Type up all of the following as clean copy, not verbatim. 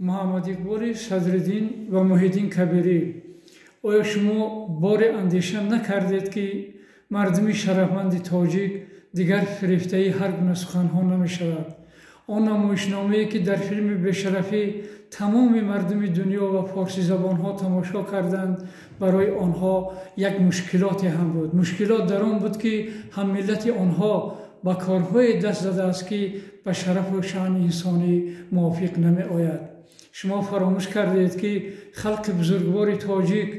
Муҳаммад Иқболи Садриддин ва Муҳиддин Кабирӣ, оё шумо боре андеша накардед, ки мардуми шарафманди тоҷик дигар фирефтаи ҳар гуна суханҳо намешавад? Он намоишномае, ки дар филми «Бешарафӣ» тамоми мардуми дунё ва форсизабонҳо тамошо карданд, барои онҳо як мушкилоте ҳам буд. Мушкилот дар он буд, ки ҳаммиллати онҳо ба корҳое даст задааст, ки ба шарафу шаъни инсонӣ мувофиқ намеояд. Шумо фаромӯш кардед, ки халқи бузургвори тоҷик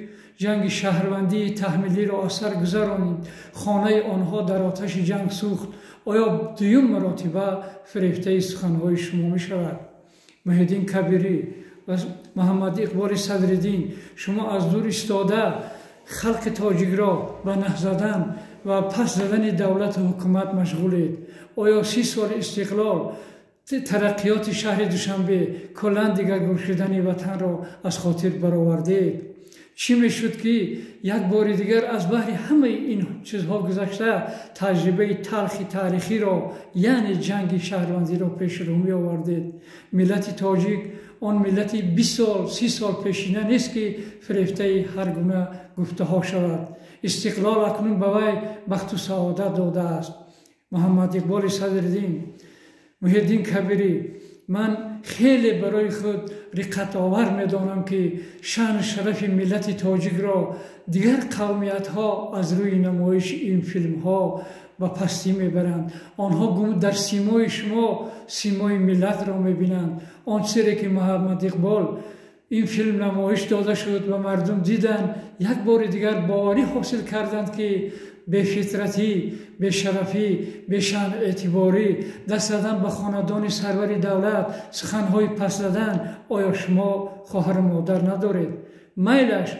ҷанги шаҳрвандии таҳмилиро аз сар гузаронид, хонаи онҳо дар оташи ҷанг сӯхт. Оё дуюм маротиба фирефтаи суханҳои шумо мешавад? Муҳиддин Кабирӣ ва Муҳаммад Иқболи Садриддин, шумо аз дур истода халқи тоҷикро ба наҳ задан ва пас задани давлату ҳукумат машғулед. Оё 30 соли истиқлол, тараққиёти шаҳри Душанбе, куллан дигаргун шудани ватанро аз хотир баровардед? Чӣ мешуд, ки як бори дигар аз баҳри ҳамаи ин чизҳо гузашта, таҷрибаи талхи таърихиро, яъне ҷанги шаҳрвандиро пеши рӯ меовардед? Миллати тоҷик он миллати 20 сол, 30 сол пешина нест, ки фирефтаи ҳар гуна гуфтаҳо шавад. Истиқлол акнун ба вай бахту саодат додааст. Муҳаммад Иқболи Садриддин, Муҳиддин Кабирӣ, ман хеле барои худ риққатовар медонам, ки шаъну шарафи миллати тоҷикро дигар қавмиятҳо аз рӯи намоиши ин филмҳо ба пастӣ мебаранд. Онҳо дар симои шумо симои миллатро мебинанд. Он чизе, ки Муҳаммад Иқбол, ин филм намоиш дода шуд ва мардум диданд, як бори дигар боварӣ ҳосил карданд, ки бефитратӣ, бешарафӣ, бешаъну эътиборӣ, даст задан ба хонадони сарвари давлат, суханҳои пас задан. Оё шумо хоҳару модар надоред? Майлаш,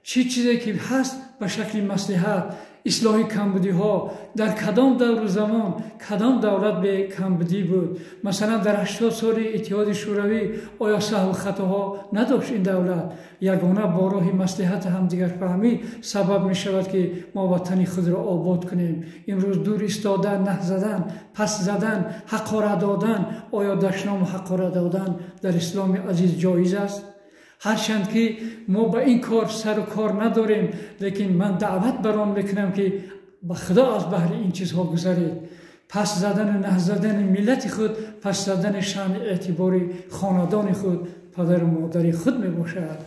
чӣ чизе ки ҳаст, ба шакли маслиҳат, ислоҳи камбудиҳо. Дар кадом давру замон кадом давлат бе камбудӣ буд? Масалан, дар 80 соли Иттиҳоди Шӯравӣ оё саҳву хатоҳо надошт ин давлат? Ягона бо роҳи маслиҳати ҳамдигарфаҳмӣ сабаб мешавад, ки мо ватани худро обод кунем. Имрӯз дур истода наҳ задан, пас задан, ҳақорат додан, оё дашному ҳақорат додан дар исломи азиз ҷоиз аст? Ҳарчанд ки мо ба ин кор сару кор надорем, лекин ман даъват бар он мекунам, ки ба Худо аз баҳри ин чизҳо гузаред. Пас задану наҳ задани миллати худ пас задани шаъни эътибори хонадони худ, падару модари худ мебошад.